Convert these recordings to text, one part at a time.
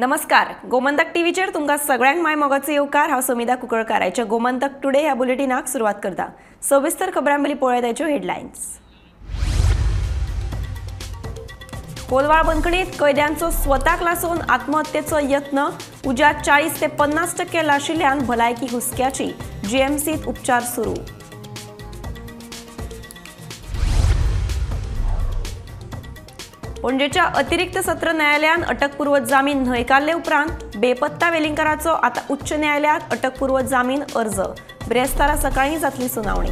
नमस्कार, गोमंतक टीव्हीचेर तुमकां सगळ्यांक my मोगाचो येवकार। हांव समिधा कुंकळकार। आयच्या गोमंतक टुडे ह्या बुलेटिनाक सुरवात करता। सविस्तर खबरां पयलीं पळोवया ताच्यो हेडलायन्स। कोलवाळ बंदखणीत कैद्यांचो स्वताक लासून आत्महत्येचो यत्न, उज्यात 40 ते 50% लाशिल्ल्यान भलायकी हुस्क्याची, जीएमसीत उपचार सुरू। पणजेच्या अतिरिक्त सत्र न्यायालयान अटकपूर्व जामीन न्हयकारले उपरांत बेपत्ता वेलिंगकाराचो आता उच्च न्यायालयात अटकपूर्व जामीन अर्ज, ब्रेस्तारा सकाळी जातली सुनावणी।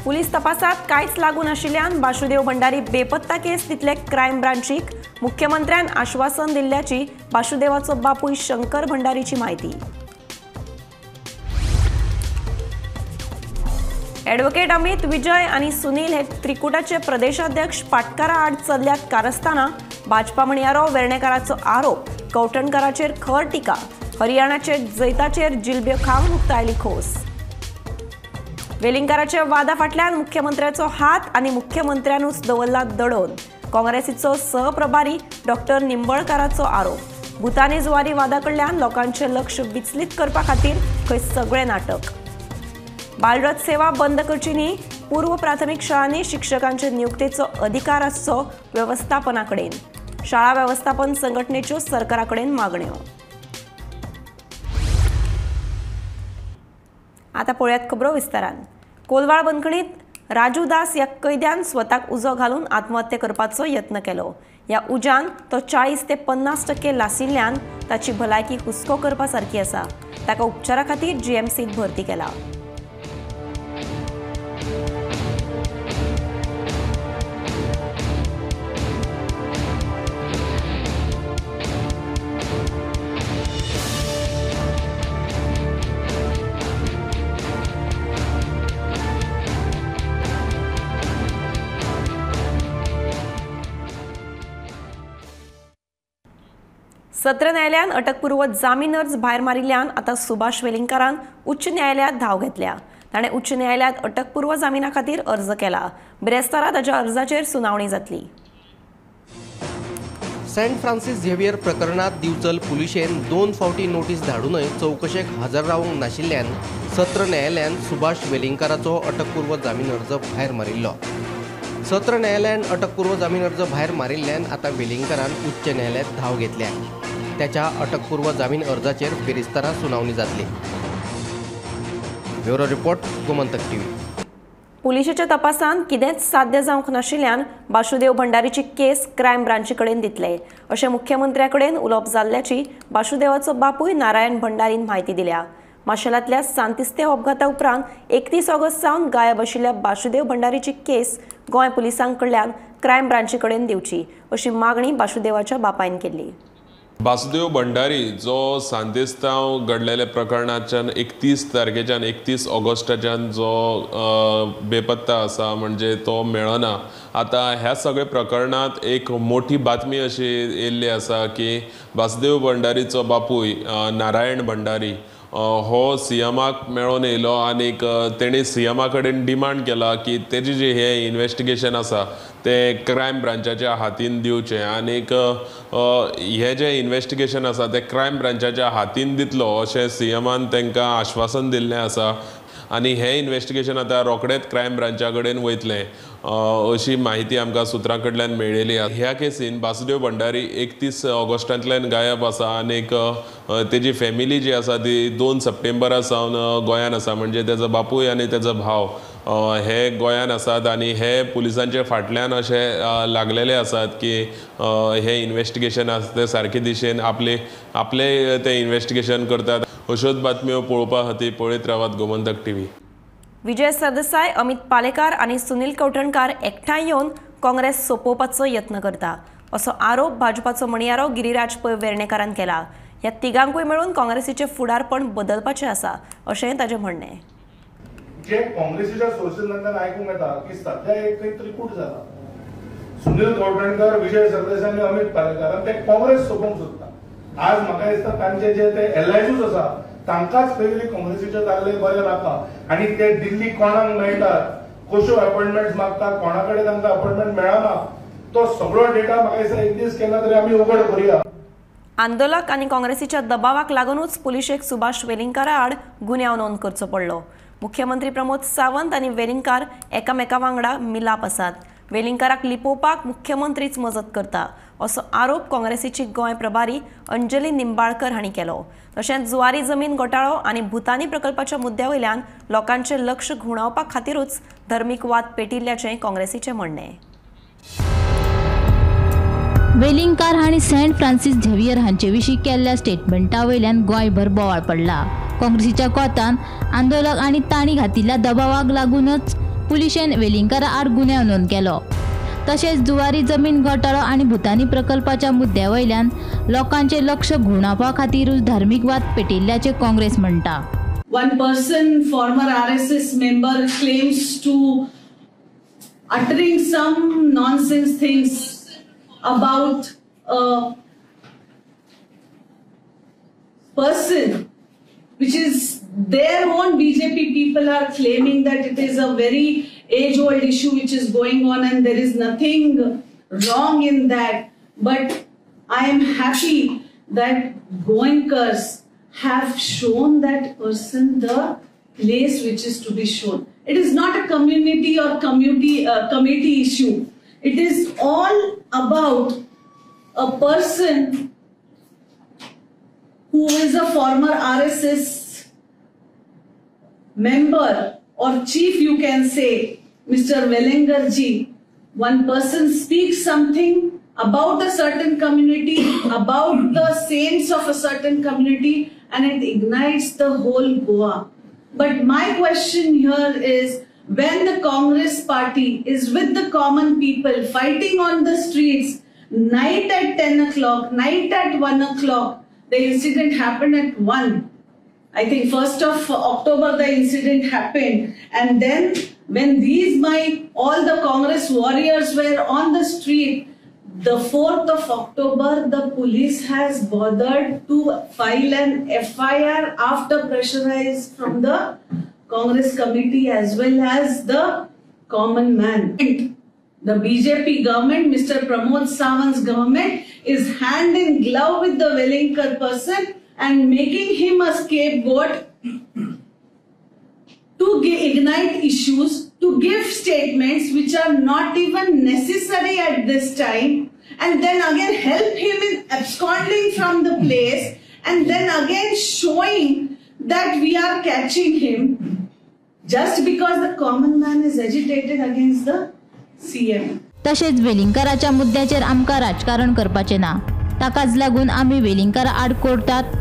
पुलीस तपासात कांयच लागू नाशिल्ल्यान बासुदेव भंडारी बेपत्ता केस दितले क्रायम ब्रांचीक, मुख्यमंत्र्यान आश्वासन दिल्ल्याची बासुदेवाचो बापूय शंकर भंडारीची माहिती। ॲडव्होकेट अमित विजय आणि सुनील हे त्रिकुटाचे प्रदेशाध्यक्ष पाटकारा आड चल्ल्यात कारस्थाना, भाजपा म्हणयारो वेर्णेकाराचो आरोप, कवठणकाराचेर खर टिका, हरियाणाचे जैताचेर जिलब्यो खावन उक्तायली खोस। वेलिंगकाराच्या वादा फाटल्यान मुख्यमंत्र्याचो हात आनी मुख्यमंत्र्यानूच दवरला दडोवन, काँग्रेसीचो सहप्रभारी डॉक्टर निंबळकाराचो आरोप, भुतानी जुवारी वादा कडल्यान लोकांचें लक्ष विचलित करपा खातीर खंय सगळें नाटक। बालरथ सेवा बंद करची न्ही, पूर्व प्राथमिक शाळांनी शिक्षकांचे नियुक्तीचो अधिकार आसचो वेवस्थापना कडेन, शाळा वेवस्थापन संघटनेच्यो सरकारा कडेन मागण्यो। आता पळयात खबरो विस्तारान। कोलवाळ बंदखणीत राजू दास ह्या कैद्यान स्वताक उजो घालून आत्महत्या करपाचो यत्न केलो। ह्या उज्यान तो 40 ते 50% लासिल्ल्यान ताची भलायकी हुस्को करपा सारकी आसा। ताका उपचारा खातीर जीएमसीत भरती केला। सत्र न्यायालयान अटकपूर्व जामीन अर्ज भायर मारिल्ल्यान आतां सुभाष वेलिंगकारान उच्च न्यायालयात धाव घेतल्या। ताणें उच्च न्यायालयात अटकपूर्व जामिना खातीर अर्ज केला। ब्रेस्तारा ताच्या अर्जाचेर सुनावणी जातली। सेंट फ्रांसीस झेवियर प्रकरणात दिवचल पुलिशेन 2 फावटी नोटीस धाडूनय चवकशेक हजर रावंक नाशिल्ल्यान सत्र न्यायालयान सुभाष वेलिंगकाराचो अटकपूर्व जामीन अर्ज भायर मारिल्लो। सत्र न्यायालयान अटकपूर्व जामीन अर्ज भायर मारिल्ल्यान आतां वेलिंगकारान उच्च न्यायालयात धाव घेतल्या। त्याच्या अटकपूर्व जामीन अर्जाचेर बिरेस्तारा सुनावणी जातली। Bureau report, Gomantak TV. पुलिशेच्या तपासांत कितेंच साध्य जावंक नाशिल्ल्यान बासुदेव भंडारीची केस क्रायम ब्रांची कडेन दितले अशें मुख्यमंत्र्या कडेन उलोवप जाल्ल्याची बासुदेवाचो बापूय नारायण भंडारीन म्हायती दिल्या। माशेलांतल्या सांतिस्तेव अपघाता उपरांत 31 ऑगस्ट सावन गायब आशिल्ल्या बासुदेव भंडारीची केस गोंय पुलिसां कडल्यान क्रायम ब्रांची कडेन दिवची अशी मागणी बासुदेवाच्या बापायन केल्ली। बासुदेव भंडारी जो सांतिस्तांव घडलेल्या प्रकरणाच्यान 31 तारखेच्यान 31 ऑगस्टाच्यान जो बेपत्ता आसा, म्हणजे तो मेळना। आतां ह्या सगळ्या प्रकरणांत एक मोठी बातमी अशी येयल्ली आसा की बासुदेव भंडारीचो बापूय नारायण भंडारी हो सीएमाक मेळोन येयलो आनीक तेणी सीएमा कडेन डिमांड केला की तेजी जे हे इन्वेस्टिगेशन आसा तें क्रायम ब्रांचाच्या हातीन दिवचें आनीक हें जें इन्वेस्टिगेशन आसा तें क्रायम ब्रांचाच्या हातीन दितलो अशें सीएमान तांकां आश्वासन दिल्लें आसा आनी हें इन्वेस्टिगेशन आतां रोखडेंच क्रायम ब्रांचा कडेन वयतलें अशी म्हायती आमकां सुत्रां कडल्यान मेळिल्ली। ह्या केसीन बासुदेव भंडारी 31 ऑगस्टांतल्यान गायब आसा आनीक तेजी फॅमिली जी आसा ती 2 सप्टेंबरा सावन गोंयान आसा, म्हणजे तेजो बापूय आनी तेजो भाव हे गोंयान आसात आनी हे पुलिसांचे फाटल्यान अशे लागलेले आसात की हे इन्वेस्टिगेशन आसा ते सारके दिशेन आपले आपले ते इन्वेस्टिगेशन करतात। अश्योच बातम्यो पळोवपा खातीर पळयत रावात गोमंतक टीव्ही। विजय सरदेसाय, अमित पालेकार आनी सुनील कवठणकार एकठांय येवन काँग्रेस सोंपोवपाचो यत्न करता असो आरोप भाजपाचो म्हणयारो गिरीराज पै वेर्णेकारान केला। ह्या तिगांकूय मेळून काँग्रेसीचें फुडारपण बदलपाचें आसा अशें ताचें म्हणणें। जे काँग्रेसीच्या सोर्सींतल्यान आयकूंक येता की सध्या एक खंय त्रिकूट जाला, सुनील कवठणकार, विजय सरदेसाय आनी अमित पालेकार ते काँग्रेस सोंपोवंक सोदता। आज म्हाका दिसता तांचे जे ते एलायजूच आसा तांकांच खंय तरी काँग्रेसीचे जाल्ले बरें नाका आनी ते दिल्ली कोणाक मेळटात, कश्यो अपॉइंटमेंट मागता, कोणा कडेन तांकां अपॉइंटमेंट मेळना, तो सगळो डेटा म्हाका दिसता एक दीस केन्ना तरी आमी उघड करुया. आंदोलक आनी काँग्रेसीच्या दबावाक लागूनच पुलिशेक सुभाष वेलिंगकारा आड गुन्यांव नोंद करचो पडलो. मुख्यमंत्री प्रमोद सावंत आनी वेलिंगकार एकामेका वांगडा मिलाप आसात. वेलिंगकाराक लिपोवपाक मुख्यमंत्रीच मजत करता असो आरोप काँग्रेसीची गोंय प्रभारी अंजली निंबाळकर हांणी केलो. तशेंच जुवारी जमीन घोटाळो आनी भूतानी प्रकल्पाच्या मुद्द्या वयल्यान लोकांचें लक्ष घुंवडावपा खातीरूच धर्मीक वाद पेटिल्ल्याचें काँग्रेसीचें म्हणणें. वेलिंगकार हांणी सेंट फ्रांसीस झेवियर हांचे विशीं केल्ल्या स्टेटमेंटा वयल्यान गोंयभर बोवाळ पडला. काँग्रेसीच्या कोतान आंदोलक आनी तांणी घातिल्ल्या दबावाक लागूनच पुलिशेन वेलिंगकारा आड गुन्यांव नोंद केलो. तशेंच जुवारी जमीन घोटाळो आनी भूतानी प्रकल्पाच्या मुद्द्या वयल्यान लोकांचें लक्ष घुंवडावपा खातीरूच धार्मीक वाद पेटिल्ल्याचें काँग्रेस म्हणटा. One person, former RSS member, claims to uttering some nonsense things about a person, which is their own BJP people are claiming that it is a very age-old issue which is going on and there is nothing wrong in that. But I am happy that Goenkars have shown that person the place which is to be shown. It is not a community or committee issue. It is all about a person who is a former RSS member or chief, you can say, Mr. Velingkar ji. One person speaks something about a certain community, about the saints of a certain community, and it ignites the whole Goa. But my question here is, when the Congress party is with the common people fighting on the streets, night at 10 o'clock, night at 1 o'clock, the incident happened at 1. I think 1st of October the incident happened. And then when these all the Congress warriors were on the street, the 4th of October, the police has bothered to file an FIR after pressurized from the Congress committee as well as the common man. The BJP government, Mr. Pramod Sawant's government, is hand in glove with the Velingkar person and making him a scapegoat to ignite issues, to give statements which are not even necessary at this time, and then again help him in absconding from the place, and then again showing that we are catching him just because the common man is agitated against the CM. तशेंच वेलिंगकाराच्या मुद्द्याचेर आमकां राजकारण करपाचें ना, ताकाच लागून आमी वेलिंगकारा आड कोर्टात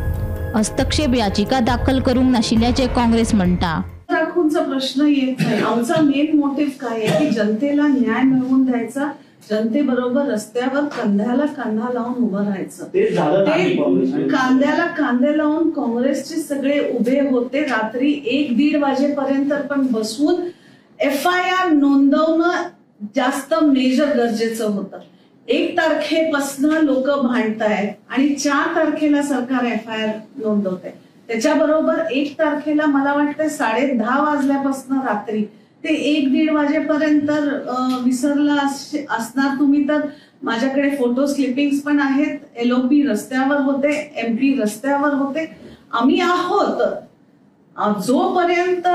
हस्तक्षेप याचिका दाखल करूंक नाशिल्ल्याचें काँग्रेस म्हणटा. राखूनचा प्रश्न येत नाही. आमचा मेन मोटिव्ह काय आहे की जनतेला न्याय मिळवून द्यायचा, जनतेबरोबर रस्त्यावर कंध्याला कांधा लावून उभं राहायचं. ते कांद्याला कांदे लावून काँग्रेसचे सगळे उभे होते रात्री 1-1.5 वाजेपर्यंत पण बसून FIR नोंदवणं जास्त मेजर गरजेचं होतं. 1 तारखेपासून लोक भांडतायत आणि 4 तारखेला सरकार FIR नोंदवते. त्याच्याबरोबर 1 तारखेला मला वाटतं 10:30 वाजल्यापासून रात्री ते 1-1.5 वाजेपर्यंत विसरला असणार तुम्ही. तर माझ्याकडे फोटो क्लिपिंग्स पण आहेत. LOP रस्त्यावर होते, MP रस्त्यावर होते, आम्ही आहोत. जोपर्यंत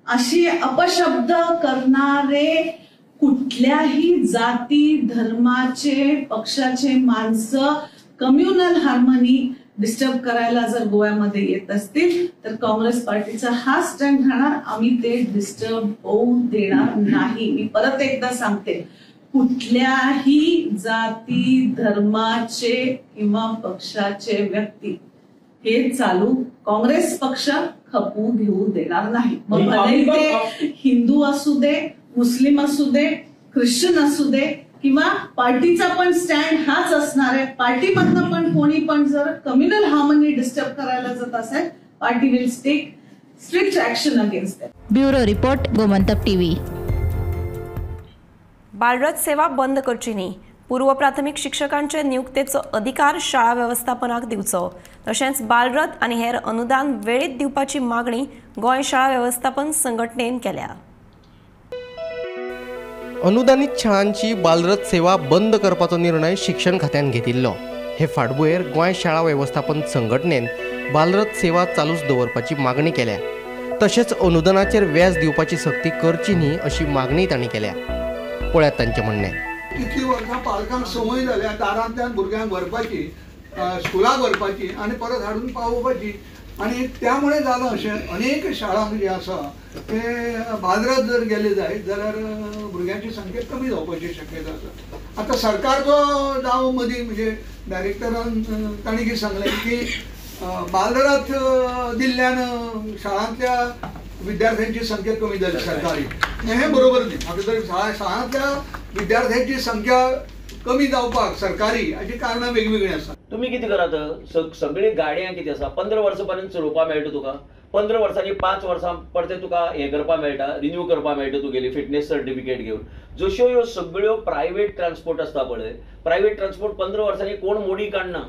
अशी अपशब्द करणारे कुठल्याही जाती धर्माचे पक्षाचे माणसं कम्युनल हार्मनी डिस्टर्ब करायला जर गोव्यामध्ये येत असतील तर काँग्रेस पार्टीचा हा स्टँड राहणार. आम्ही ते डिस्टर्ब होऊ देणार नाही. मी परत एकदा सांगते, कुठल्याही जाती धर्माचे किंवा पक्षाचे व्यक्ती हे चालू काँग्रेस पक्ष खपू घेऊ देणार नाही. मग भले ते हिंदू असू दे, मुस्लिम असू दे, ख्रिश्चन असू दे, किंवा पार्टीचा पण स्टँड हाच असणार आहे. पार्टीमधनं पण कोणी पण जर कम्युनल हार्मनी डिस्टर्ब करायला जात असेल, party will take strict action against them. Bureau report, Gomantak TV. Balrath सेवा बंद करची न्ही, पूर्व प्राथमिक शिक्षकांचे नियुक्तेचो अधिकार शाळा व्यवस्थापनाक दिवचो, तशेंच बालरथ आनी हेर अनुदान वेळीत दिवपाची मागणी गोंय शाळा व्यवस्थापन संघटनेन केल्या. अनुदानीत शाळांची बालरथ सेवा बंद करपाचो निर्णय शिक्षण खात्यान घेतिल्लो. हे फाटभुंयेर गोंय शाळा वेवस्थापन संघटनेन बालरथ सेवा चालूच दवरपाची मागणी केल्या. तशेंच अनुदानाचेर व्याज दिवपाची सक्ती करची न्ही अशी मागणी तांणी केल्या. पळयात तांचें म्हणणें. इतली वर्सां पालकांक संवय जाल्या दारांतल्यान भुरग्यांक व्हरपाची, स्कुलाक व्हरपाची आनी परत हाडून पावोवपाची, आनी त्यामुळे जालां अशें अनेक शाळांक जे आसा ते बाजारात जर गेले जायत जाल्यार भुरग्यांची संख्या कमी जावपाची शक्यता आसा. आतां सरकारचो दाव मदीं म्हणजे डायरेक्टरान तांणी कितें सांगलें की बाजारात दिल्ल्यान शाळांतल्या विद्यार्थ्यांची संख्या कमी जाली सरकारी, हें बरोबर न्ही. म्हाका तरी शाळांतल्या विद्यार्थ्यांची संख्या कमी जावपाक सरकारी हाची कारणां वेगवेगळीं आसा. तुमी कितें करात, सगळी गाडयांक कितें आसा 15 वर्सां पर्यंत चलोवपाक मेळटा तुका, 15 वर्सांनी 5 वर्सां परतें तुका हें करपाक मेळटा, रिन्यू करपाक मेळटा तुगेली फिटनेस सर्टिफिकेट घेवन. जश्यो ह्यो सगळ्यो प्रायवेट ट्रान्सपोर्ट आसता पळय, प्रायवेट ट्रान्सपोर्ट 15 वर्सांनी कोण मोडी काडना,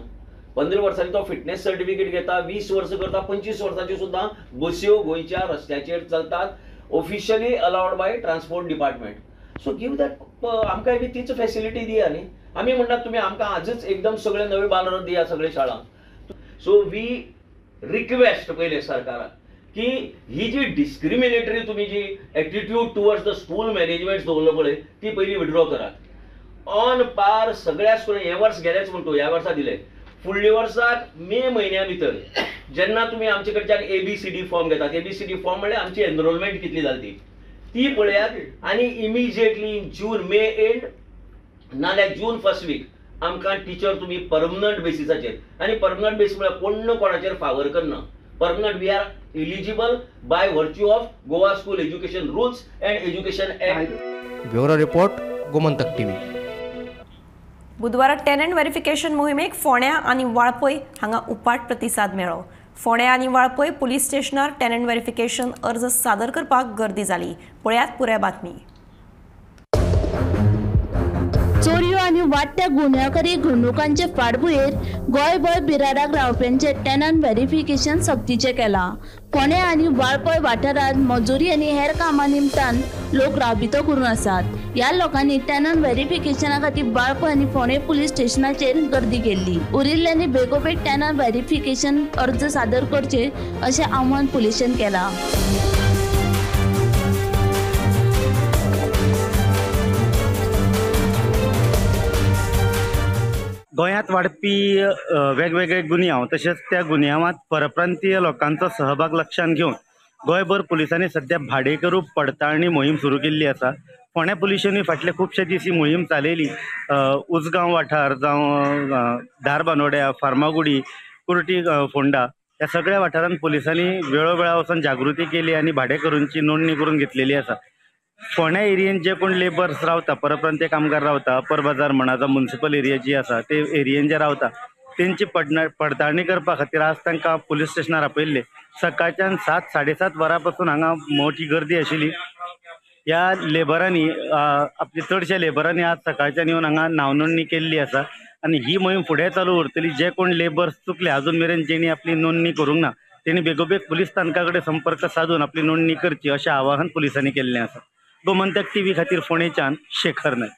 15 वर्सांनी तो फिटनेस सर्टिफिकेट घेता, 20 वर्सां करता, 25 वर्सांच्यो सुद्दां बस्यो गोंयच्या रस्त्याचेर चलतात, officially allowed by transport department. So give that, आमकां बी तीच फेसिलिटी दिया न्ही. आमी म्हणटात तुमी आमकां आजच एकदम सगळे नवे बालरथ दिया सगळे शाळांक. सो we request पयले सरकाराक की ही जी डिस्क्रिमिनेटरी तुमी जी attitude towards the school management दवरलो पळय ती पयली विड्रॉ करात. ऑन पार सगळ्या स्कुलां हे वर्स गेलेच म्हणटो, ह्या वर्सा दिले, फुडल्या वर्साक मे म्हयन्या भितर जेन्ना तुमी आमचे कडच्यान ABCD form घेतात, ABCD form म्हणल्यार आमची एनरोलमेंट कितली जाली ती पळयात आनी इमिजिएटली जून मे एंड नाल्यार जून फर्स्ट वीक आमकां टिचर तुमी परमनंट बेसिसाचेर, आनी परमनंट बेसीस म्हळ्यार कोण कोणाचेर फावर करना, permanent we are eligible by virtue of Goa school education rules and education act. Bureau report, Gomantak TV. बुधवारा टेनंट व्हेरिफिकेशन मोहिमेक फोंड्या आनी वाळपय हांगा उपाट प्रतिसाद मेळ्ळो. फोंड्या आनी वाळपय पुलीस स्टेशनार टेनंट व्हेरिफिकेशन अर्ज सादर करपाक गर्दी जाली. पळयात पुराय बातमी. चोरयो आनी वाडट्या गुन्यांवकारी घडणुकांचे फाटभुंयेर गोंयभर बिराडाक रावप्यांचे टेनंट व्हेरिफिकेशन सक्तीचें केलां. फोंड्या आनी वाळपय वाठारांत मजुरी आनी हेर कामां निमतान लोक राबितो करून आसात. ह्या लोकांनी टेनंट व्हेरिफिकेशना खातीर वाळपय आनी फोंडें पुलीस स्टेशनाचेर गर्दी केल्ली. उरिल्ल्यांनी बेगोबेग टेनंट व्हेरिफिकेशन अर्ज सादर करचे अशें आव्हान पुलिशेन केलां. गोंयांत वाडपी वेगवेगळे गुन्यांव तशेंच त्या गुन्यांवांत परप्रांतीय लोकांचो सहभाग लक्षांत घेवन गोंयभर पुलिसांनी सद्या भाडेकरू पडताळणी मोहीम सुरू केल्ली आसा. फोंड्या पुलिशेंनी फाटले खुबशे दीस ही मोहीम चालयली. उजगांव वाठार जावं धारबानोड्या, फार्मागुडी, कुर्टी, फोंडा ह्या सगळ्या वाठारांत पुलिसांनी वेळोवेळा वचून जागृती केली आनी भाडेकरूंची नोंदणी करून घेतलेली आसा. फोंड्या एरियेन जे कोण लेबर्स रावता, परप्रांतीय कामगार रावता, अपर बाजार म्हणा जावं म्युनिसिपल एरिया जी आसा ते एरियेन जे रावता तेंची पडताळणी करपा खातीर आज तांकां पुलीस स्टेशनार आपयल्ले. सकाळच्यान 7 साडे 7 वरां पासून हांगा मोठी गर्दी आशिल्ली. ह्या लेबरांनी आपली चडश्या लेबरांनी आज सकाळच्यान येवन हांगा नांव नोंदणी केल्ली आसा आनी ही मोहीम फुडें चालू उरतली. जे कोण लेबर्स चुकले अजून मेरेन जेणी आपली नोंदणी करूंक ना तेणी बेगोबेग पुलीस स्थानका कडेन संपर्क साधून आपली नोंदणी करची अशें आवाहन पुलिसांनी केल्लें आसा. गोमंतक टीव्ही खातीर फोंडेच्यान शेखर नायक.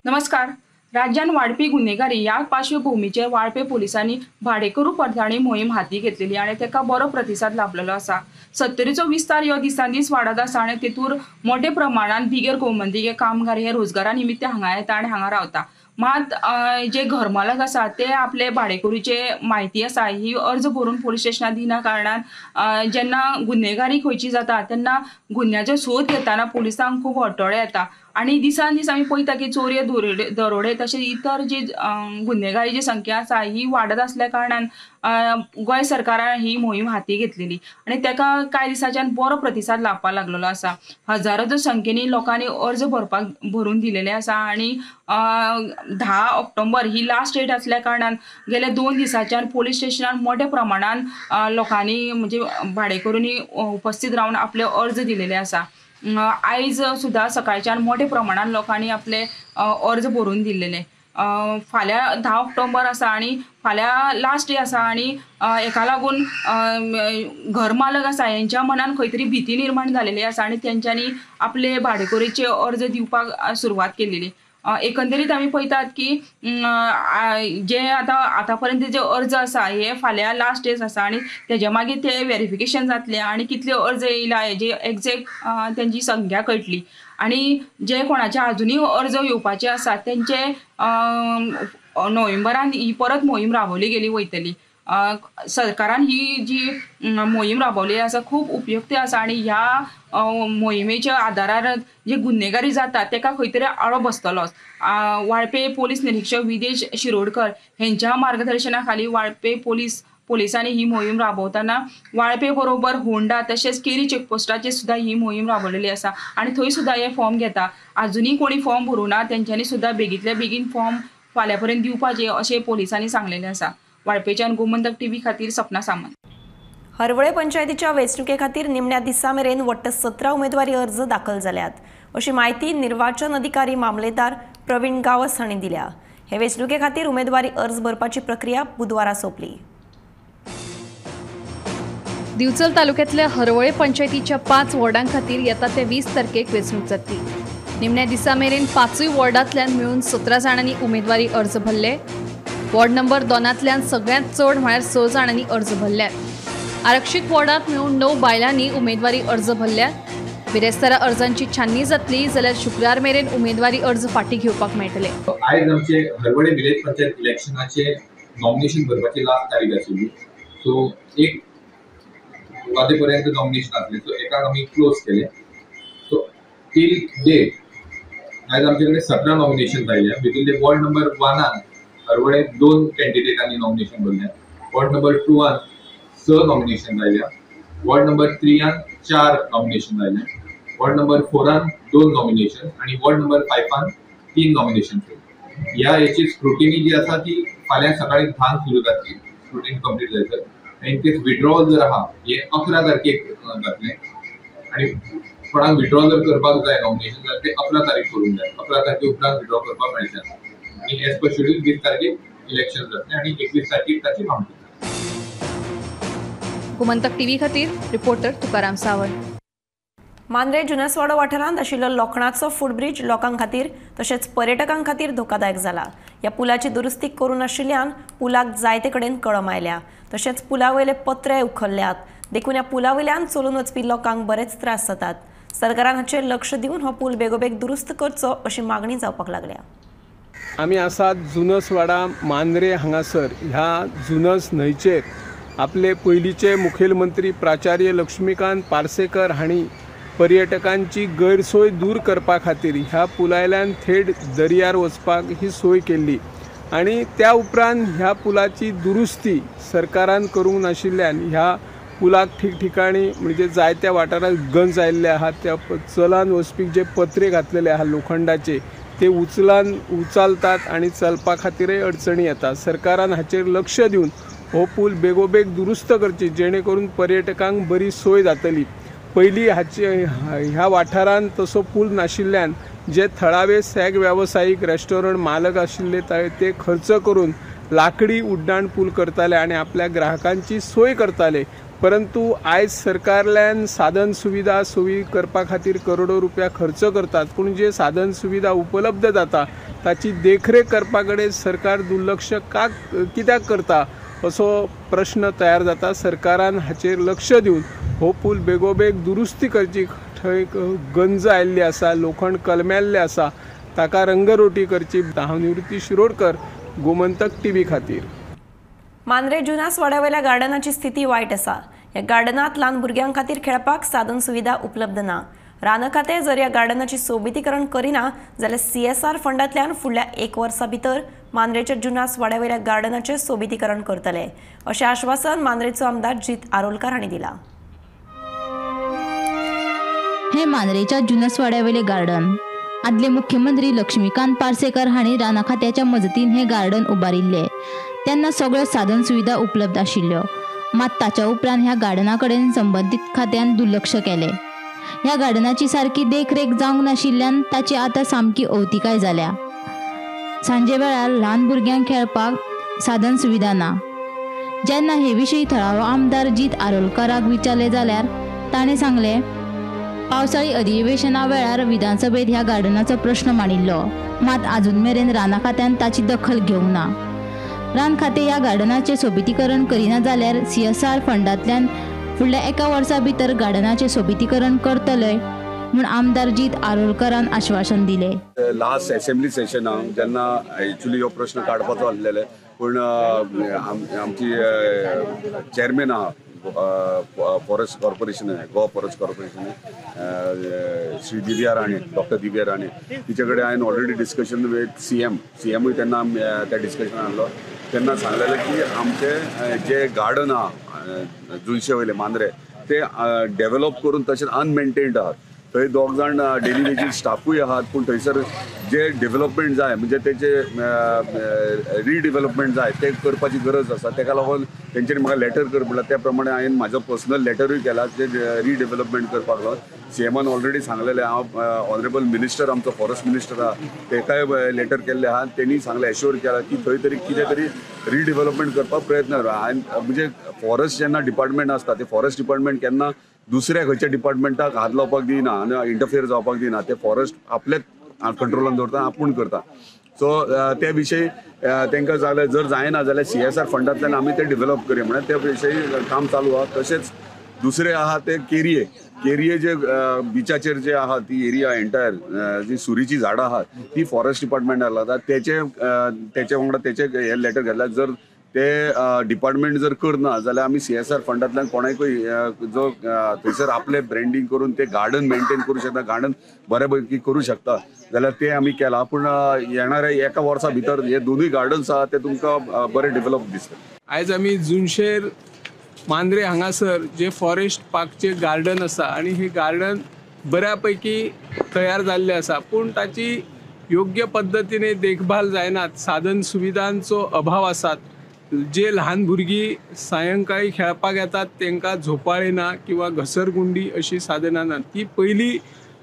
नमस्कार. राज्यान वाडपी गुन्हेगारी ह्या पार्श्वभूमीचेर वाळपे पोलिसांनी भाडेकरू पडताळणी मोहीम हाती घेतलेली आनी ताका बरो प्रतिसाद लाभलेलो आसा. सत्तरीचो विस्तार ह्यो दिसान दीस वाडत आसा आनी तेतूर मोठे प्रमाणान बिगर गोमंतकीय कामगार हे रोजगारा निमित्त हांगा येता आनी हांगा रावता. मात जे घरमालक आसा ते आपले भाडेकरूचे म्हायती आसा ही अर्ज भरून पोलीस स्टेशनार दिना कारणान जेन्ना गुन्हेगारी खंयची जाता तेन्ना गुन्ह्याचो सोद घेतना पोलिसांक खूब अडथळे येता आनी दिसान दीस आमी पळयता की चोरयो, दरोडे तशेंच इतर जी गुन्हेगारीची संख्या आसा ही वाडत आसल्या कारणान गोंय सरकारान ही मोहीम हाती घेतलेली आनी ताका कांय दिसांच्यान बरो प्रतिसाद लाभपाक लागलेलो आसा. हजारांच्या संख्येनी लोकांनी अर्ज भरून दिलेले आसा आनी 10 ऑक्टोबर ही लास्ट डेट आसल्या कारणान गेल्या 2 दिसांच्यान पोलीस स्टेशनार मोठ्या प्रमाणान लोकांनी म्हणजे भाडेकरूंनी उपस्थित रावन आपले अर्ज दिलेले आसा. आयज सुद्दां सकाळच्यान मोठ्या प्रमाणान लोकांनी आपले अर्ज भरून दिलेले. फाल्यां 10 ऑक्टोबर आसा आनी फाल्यां लास्ट डे आसा आनी हेका लागून घर मालक आसा हेंच्या मनान खंय तरी भीती निर्माण जालेली आसा आनी तेंच्यांनी आपले भाडेकरीचे अर्ज दिवपाक सुरवात केलेली. एकंदरीत आमी पळयतात की जे आतां पर्यंत जे अर्ज आसा हे फाल्यां लास्ट डेज आसा आनी तेज्या मागीर ते वेरिफिकेशन जातले आनी कितले अर्ज येयला हेजी एग्जॅक्ट तेंची संख्या कळटली. आनी जे कोणाचे आजुनूय अर्ज येवपाचे आसा तेंचे नोव्हेंबरान ही परत मोहीम राबोवली गेली वयतली. सरकारान ही जी मोहीम राबवली आसा खूब उपयुक्त आसा आनी ह्या मोहिमेच्या आदारार जे गुन्हेगारी जाता तेका खंय तरी आळो बसतलोच. वाळपे पोलीस निरीक्षक विदेश शिरोडकर हेंच्या मार्गदर्शना खाली वाळपे पोलिसांनी ही मोहीम राबवतना वाळपे बरोबर होंडा तशेंच केरी चेकपोस्टाचेर सुद्दां ही मोहीम राबवलेली आसा आनी थंय सुद्दां हे फॉर्म घेता. आजुनूय कोणी फॉर्म भरूं ना तेंच्यांनी सुद्दां बेगींतल्या बेगीन फॉर्म फाल्यां पर्यंत दिवपाचे अशें पोलिसांनी सांगलेलें आसा. वाळपेच्यान गोमंतक टीव्ही खातीर सपना सामंत. हरवळे पंचायतीच्या वेंचणुके खातीर निमण्या दिसा मेरेन वट्ट 17 उमेदवारी अर्ज दाखल जाल्यात अशी म्हायती निर्वाचन अधिकारी मामलेदार प्रवीण गावस हांणी दिल्या. हे वेंचणुके खातीर उमेदवारी अर्ज भरपाची प्रक्रिया बुधवारा सोंपली. दिवचल तालुक्यातल्या हरवळे पंचायतीच्या 5 वॉर्डां खातीर येता ते 20 तारखेक वेंचणूक जातली. निमण्या दिसा मेरेन 5 वॉर्डांतल्यान मेळून 17 जाणांनी उमेदवारी अर्ज भरले. वॉर्ड नंबर 2 सगळ्यांत चड म्हळ्यार 6 जाणांनी अर्ज भरल्यात. आरक्षीत वॉर्डांत मेळून 9 बायलांनी उमेदवारी अर्ज भरल्यात. बिरेस्तारा अर्जांची छाननी जातली जाल्यार शुक्रार मेरेन उमेदवारी अर्ज फाटीं घेवपाक मेळटले. आयज आमचे Harvalem village panchayat इलेक्शनाचे nomination भरपाची last तारीख आशिल्ली. सो 1 वाजे पर्यंत नॉमिनेशन आसलें. सो एकाक आमी क्लोज केलें. सो टील डेट आयज आमचे कडेन 17 नॉमिनेशन आयल्या. भितून वॉर्ड नंबर 1 हरवळे 2 कॅन्डिडेटांनी नॉमिनेशन भरल्या. वॉर्ड नंबर 2 6 नॉमिनेशन आयल्या. वॉर्ड नंबर 3 4 नॉमिनेशन आयल्या. वॉर्ड नंबर 4 2 नॉमिनेशन आनी वॉर्ड नंबर 5 3 नॉमिनेशन. ह्या हेची स्क्रुटिनी जी आसा ती फाल्यां सकाळी 10 सुरू जातली. स्क्रुटिनी कंप्लीट जायसर इन केस विड्रॉल जर आहा हे 11 तारखेक जातलें आनी कोणाक विड्रॉल जर करपाक जाय नॉमिनेशन जाल्यार ते 11 तारीख करूंक जाय. 11 तारखे उपरांत विड्रॉ करपाक मेळचें आनी एज पर शेड्यूल 20 तारखेक इलेक्शन जातलें आनी 21 तारखेक ताची काउंटिंग. गोमंतक टीव्ही खातीर रिपोर्टर तुकाराम सावंत. मांद्रे जुनसवाडो वाठारांत आशिल्लो लोखणाचो फुटब्रिज लोकां खातीर तशेंच पर्यटकां खातीर धोकादायक जाला. ह्या पुलाची दुरुस्ती करूं नाशिल्ल्यान पुलाक जायते कडेन कळम आयल्या तशेंच पुला वयले पत्रे उखल्ल्यात. देखून ह्या पुला वयल्यान चलून वचपी लोकांक बरेच त्रास जातात. सरकारान हाचेर लक्ष दिवन हो पूल बेगोबेग दुरुस्त करचो अशी मागणी जावपाक लागल्या. आमी आसात जुनसवाडा मांद्रे हांगासर. ह्या जुनस न्हंयचेर आपले पयलींचे मुखेलमंत्री प्राचार्य लक्ष्मीकांत पार्सेकर हांणी पर्यटकांची गैरसोय दूर करपा खातीर ह्या पुलायल्यान थेट दर्यार वचपाक ही सोय केल्ली आनी त्या उपरांत ह्या पुलाची दुरुस्ती सरकारान करूंक नाशिल्ल्यान ह्या पुलाक ठिकठिकाणी म्हणजे जायत्या वाठारांत गंज आयिल्ले आहा. त्या चलान वचपी जे पत्रे घातलेले आहा लोखंडाचे ते उचलतात आनी चलपा खातीरय अडचणी येता. सरकारान हाचेर लक्ष दिवन हो पूल बेगोबेग दुरुस्त करची जेणे करून पर्यटकांक बरी सोय जातली. पयलीं हाचे ह्या वाठारांत तसो पूल नाशिल्ल्यान जे थळावे सॅग वेवसायीक रेस्टॉरंट मालक आशिल्ले ते खर्च करून लाकडी उड्डाण पूल करताले आनी आपल्या ग्राहकांची सोय करताले. परंतु आयज सरकारल्यान साधन सुविधा सोयी करपा खातीर करोडो रुपया खर्च करतात, पूण जे साधन सुविधा उपलब्ध जाता ताची देखरेख करपा कडेन सरकार दुर्लक्ष का कित्याक करता असो प्रश्न तयार जाता. सरकारान हाचेर लक्ष दिवन हो पूल बेगोबेग दुरुस्ती करची. थंय गंज आयिल्ली आसा, लोखंड कलमेल्लें आसा, ताका रंगरोटी करची. हांव निवृत्ती शिरोडकर, गोमंतक टीव्ही खातीर. मांद्रे जुनास वाड्यावेल्या गार्डनाची स्थिती वायट आसा. ह्या गार्डनांत ल्हान भुरग्यां खातीर खेळपाक साधन सुविधा उपलब्ध ना. रान खातें जर ह्या गार्डनाची सोबितीकरण करिना जाल्यार CSR फंडांतल्यान फुडल्या 1 वर्सा भितर मांद्रेच्या जुनास वाड्यावेल्या गार्डनाचें सोबितीकरण करतले अशें आश्वासन मांद्रेचो आमदार जीत आरोलकार हांणी दिलां. हे मांद्रेच्या जुनस वाड्यावेले गार्डन आदले मुख्यमंत्री लक्ष्मीकांत पार्सेकर हांणी राना खात्याच्या मजतीन हे गार्डन उबारिल्ले तेन्ना सगळ्यो साधन सुविधा उपलब्ध आशिल्ल्यो, मात ताच्या उपरांत ह्या गार्डना कडेन संबंदीत खात्यान दुर्लक्ष केलें. ह्या गार्डनाची सारकी देखरेख जावंक नाशिल्ल्यान ताची आतां सामकी अवतिकाय जाल्या. सांजे वेळार ल्हान भुरग्यांक खेळपाक साधन सुविधा ना. जेन्ना हे विशीं थळावो आमदार जीत आरोलकराक विचारले जाल्यार ताणें सांगलें, पावसाळी अधिवेशना वेळार विधानसभेत ह्या गार्डनाचो प्रश्न मांडिल्लो, मात आजून मेरेन राना खात्यान ताची दखल घेवंक ना. रान खातें ह्या गार्डनाचें सोबितीकरण करिना जाल्यार CSR फंडांतल्यान फुडल्या एका वर्सा भितर गार्डनाचें सोबितीकरण करतले म्हूण आमदार जीत आरोलकरान आश्वासन दिलें. लास्ट असेंब्ली सेशनाक जेन्ना एक्चुअली हो प्रश्न काडपाचो आसलेले, पूण आमची चेअरमॅन आहा forest corporation, Goa forest corporation, Shri Divya Rane, doctor Divya Rane, तिचे कडेन हांवें ऑलरेडी डिस्कशन विथ सीएमूय तेन्ना त्या डिस्कशन आहलो. तेन्ना सांगलेलें की आमचे जे गार्डन आहा जुलशे वयले मांद्रे ते डेव्हलप करून तशेंच अनमेंटेन्ड आहात. थंय दोग जाण डेली वेजीस स्टाफूय आहात, पूण थंयसर जे डेव्हलपमेंट जाय म्हणजे तेचे रिडेव्हलपमेंट जाय ते करपाची गरज आसा. तेका लागून तेंच्यांनी म्हाका लेटर कर म्हणलां, त्या प्रमाणे हांवें म्हाजो पर्सनल लेटरूय केला जे रिडेव्हलपमेंट करपाक लागून. सीएमान ऑलरेडी सांगलेलें, हांव ऑनरेबल मिनिस्टर आमचो फॉरेस्ट मिनिस्टर आहा तेकाय लेटर केल्लें आहा. तेणी सांगलें, एश्योर केलां की थंय तरी कितें तरी रिडेव्हलपमेंट करपाक प्रयत्न करा. आनी म्हणजे फॉरेस्ट जेन्ना डिपार्टमेंट आसता ते फॉरेस्ट डिपार्टमेंट केन्ना दुसऱ्या खंयच्या डिपार्टमेंटाक हात लावपाक दिना आनी इंटरफियर जावपाक दिना. ते फॉरेस्ट आपलेच कंट्रोलान दवरता, आपूण करता. सो त्या विशयी तांकां जाल्यार जर जायना जाल्यार CSR फंडांतल्यान आमी ते डेव्हलप करया म्हणल्यार त्या विशयी काम चालू आहा. तशेंच दुसरे आहा ते केरये, केरये जे बिचाचेर जे आहा ती एरिया एंटायर जी सुरीची झाडां आहात ती फॉरेस्ट डिपार्टमेंटाक लागता. तेचे तेचे वांगडा तेचे हे लेटर घातल्यार जर ते डिपार्टमेंट जर करना जाल्यार आमी CSR फंडांतल्यान कोणाकूय जो थंयसर आपले ब्रँडींग करून ते गार्डन मेंटेन करूं शकता, गार्डन बऱ्या पैकी करूं शकता जाल्यार ते आमी केलां. पूण येणाऱ्या एका वर्सा भितर हे दोनूय गार्डन्स आहा ते तुमकां बरे डेव्हलप दिसतले. आयज आमी जुनशेर मांद्रे हांगासर जे फॉरेस्ट पार्कचे गार्डन आसा आनी हे गार्डन बऱ्या पैकी तयार जाल्लें आसा, पूण ताची योग्य पद्दतीने देखभाल जायनात, साधन सुविधांचो अभाव आसात. जे ल्हान भुरगीं सायंकाळी खेळपाक येतात तांकां झोपाळे ना किंवा घसरगुंडी अशी साधनां ना. ती पयली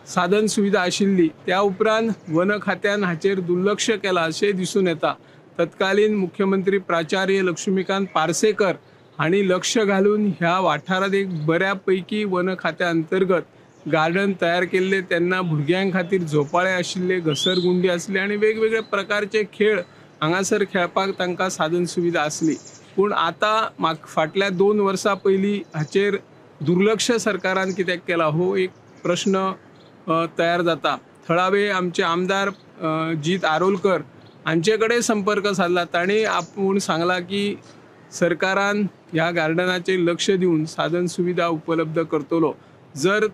साधन सुविधा आशिल्ली, त्या उपरांत वन खात्यान हाचेर दुर्लक्ष केलां अशें दिसून येता. तत्कालीन मुख्यमंत्री प्राचार्य लक्ष्मीकांत पार्सेकर हांणी लक्ष घालून ह्या वाठारांत एक बऱ्या पैकी वन खात्या अंतर्गत गार्डन तयार केल्ले. तेन्ना भुरग्यां खातीर झोपाळे आशिल्ले, घसरगुंडी आसली आनी वेगवेगळे प्रकारचे खेळ हांगासर खेळपाक तांकां साधन सुविधा आसली. पूण आतां फाटल्या 2 वर्सां पयलीं हाचेर दुर्लक्ष सरकारान कित्याक केलां हो एक प्रश्न तयार जाता. थळावे आमचे आमदार जीत आरोलकर हांचे कडेन संपर्क सादला, तांणी आपूण सांगलां की सरकारान ह्या गार्डनाचेर लक्ष दिवन साधन सुविधा उपलब्ध करतलो. जर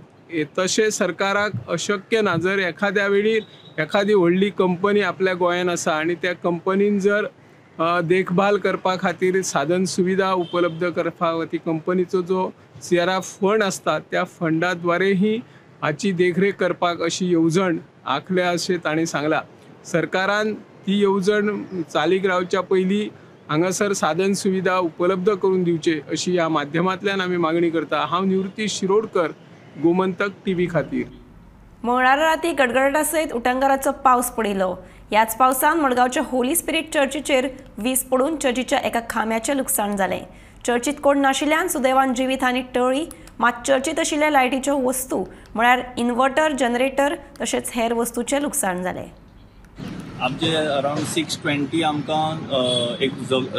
तशें सरकाराक अशक्य ना, जर एखाद्या वेळी एखादी व्हडली कंपनी आपल्या गोंयान आसा आनी त्या कंपनीन जर देखभाल करपा खातीर साधन सुविधा उपलब्ध करपा खातीर कंपनीचो जो CRR fund आसता त्या फंडाद्वारेही हाची देखरेख करपाक अशी येवजण आंखल्या अशें तांणी सांगलां. सरकारान ती येवजण चालीक रावच्या पयलीं हांगासर साधन सुविधा उपलब्ध करून दिवचे अशी ह्या माध्यमांतल्यान आमी मागणी करता. हांव निवृत्ती शिरोडकर, गोमंतक टीव्ही खातीर. मंगळारा राती गडगडाटा सयत उटंगाराचो पावस पडिल्लो. ह्याच पावसान मडगांवच्या होली स्पिरीट चर्चीचेर वीज पडून चर्चीच्या एका खांब्याचें लुकसाण जालें. चर्चीत कोण नाशिल्ल्यान सुदैवान जिवीत हानी टळ्ळी, मात चर्चीत आशिल्ल्या लायटीच्यो वस्तू म्हळ्यार इन्वर्टर, जनरेटर तशेंच हेर वस्तूचें लुकसाण जालें. आमचे अरावंड 6:20 आमकां एक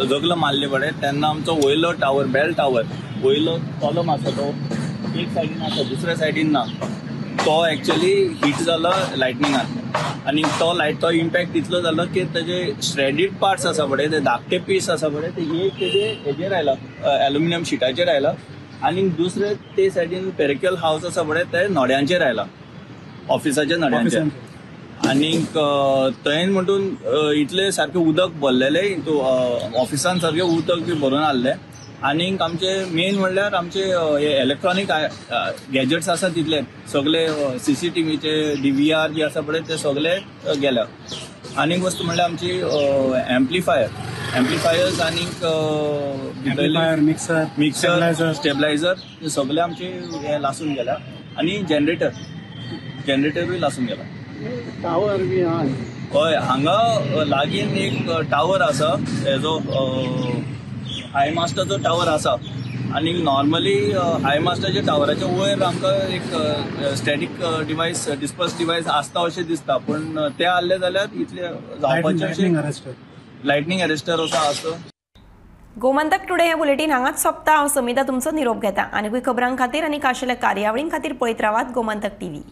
जगलो मारले पडे तेन्ना आमचो वयलो टावर, बेल टावर वयलो कॉलम आसा तो एक सायडीन आसा, दुसऱ्या सायडीन ना. तो एक्चुअली हिट जालो लायटनिंगान आनी तो लायट तो इम्पॅक्ट इतलो जालो की तेजे श्रेडीड पार्ट्स आसा पळय, ते धाकटे पीस आसा पळय, ते एक तेजे हेजेर आयला, एल्युमिनियम शिटाचेर आयला आनी दुसरे ते सायडीन पेरिकल हावस आसा पळय ते नोड्यांचेर आयला, ऑफिसाच्या नोड्यांचेर. आनीक थंय म्हणून इतले सारकें उदक भरलेलें, ऑफिसान सारकें उदक बी भरून आहलें. आनीक आमचे मेन म्हणल्यार आमचे हे इलेक्ट्रॉनीक गॅजेट्स आसा तितले सगळे CCTVचे DVR बी आसा पळय ते सगळे गेल्या. आनीक वस्तू म्हणल्यार आमची एम्प्लिफायर्स आनीक मिक्सर, स्टेबलायझर ते सगळे आमचे हे लासून गेल्या आनी जनरेटरूय लासून गेला. टावर बी आहा. हय, हांगा लागीं एक टावर आसा, हेजो हाय मास्टाचो टावर आसा आनी नॉर्मली हाय मास्टाच्या टावराच्या वयर आमकां एक स्टॅटीक डिवायस, डिस्पर्स डिवायस आसता अशें दिसता, पूण ते आहले जाल्यार इतले जावपाचें अशें लायटनींग अरेस्टर असो आसता. गोमंतक टुडे हे बुलेटीन हांगाच सोंपता. हांव समिता तुमचो निरोप घेता. आनीकूय खबरां खातीर आनी खाशेल्या कार्यावळीं खातीर पळयत रावात गोमंतक टीव्ही.